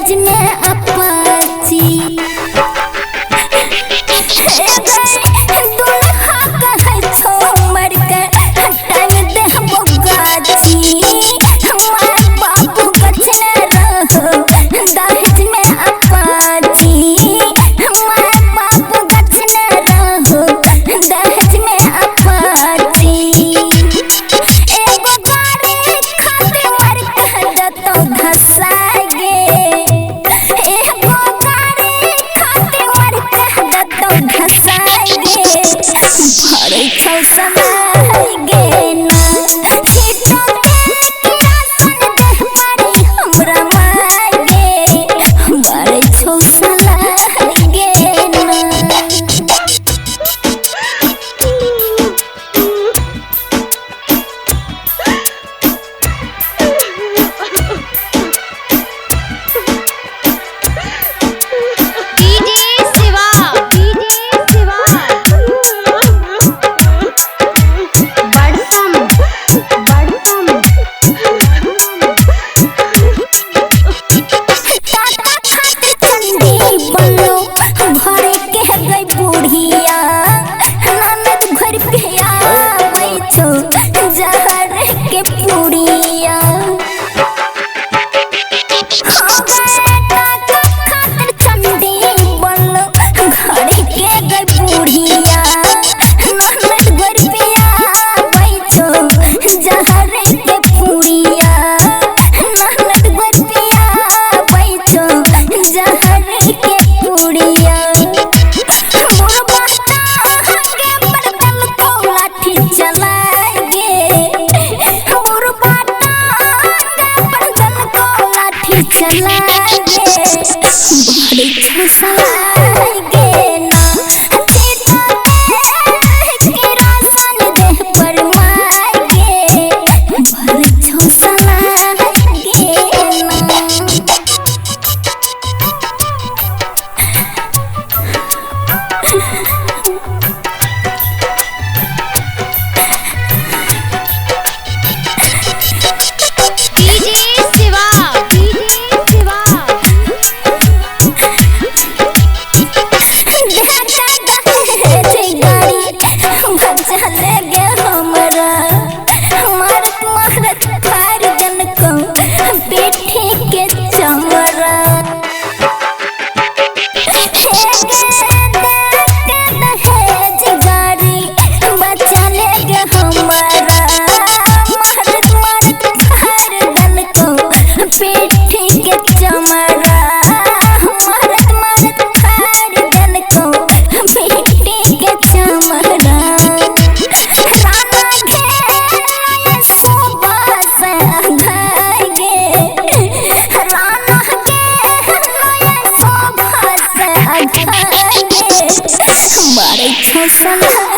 दहेज में अपाची। दुल्हा कहै छौ मर के टांग देबो गाछी। माय बाबू गछने रहो दहेज में अपाची। माय बाबू गछने रहो दहेज में अपाची। एगो गाड़ी खातिर मर के दतौ धसाय गे। एगो गाड़ी खातिर मर के दतौ धसाय गे। भरै छौ समय गे ना। छिटो तेल किरासन देह पड़ी हमरा माय गे। भरै छौ समय गे ना। DJ Shiva, DJ Shiva, Badsam, Badsam. Tata खातिर चंडी बनलो घरे के गई बुढ़िया। ननद घर पे आबै छौ जहर के पुड़िया। हो गए टाटा खातिर चंडी बनलो घरे के गई बुढ़िया। ननद घर पे आबै छौ जहर के पुड़िया। ननद घर पे आबै छौ जहर के पुड़िया। मोर बाटा गे बरदल को लाठी चलाय गे। मोर बाटा गे बरदल को लाठी चलाय गे। भरै छौ सलाय गे ना। छिटो तेल किरासन देह पर माय गे। भरै छौ सलाय गे ना। DJ Shiva, DJ Shiva, बचा ले हमरा। मारत मारत फाड़ देलकौ पीठी के चमड़ा। दहेज गाड़ी बचा ले हमरा। मारत मारत फाड़ देलकौ पीठी के चमड़ा। मारत मारत फाड़ देलकौ पीठी के चमड़ा। राना घेराय सुबह से अंधार गे। राना घेराय सुबह से अंधार गे। मारै छौ सलाय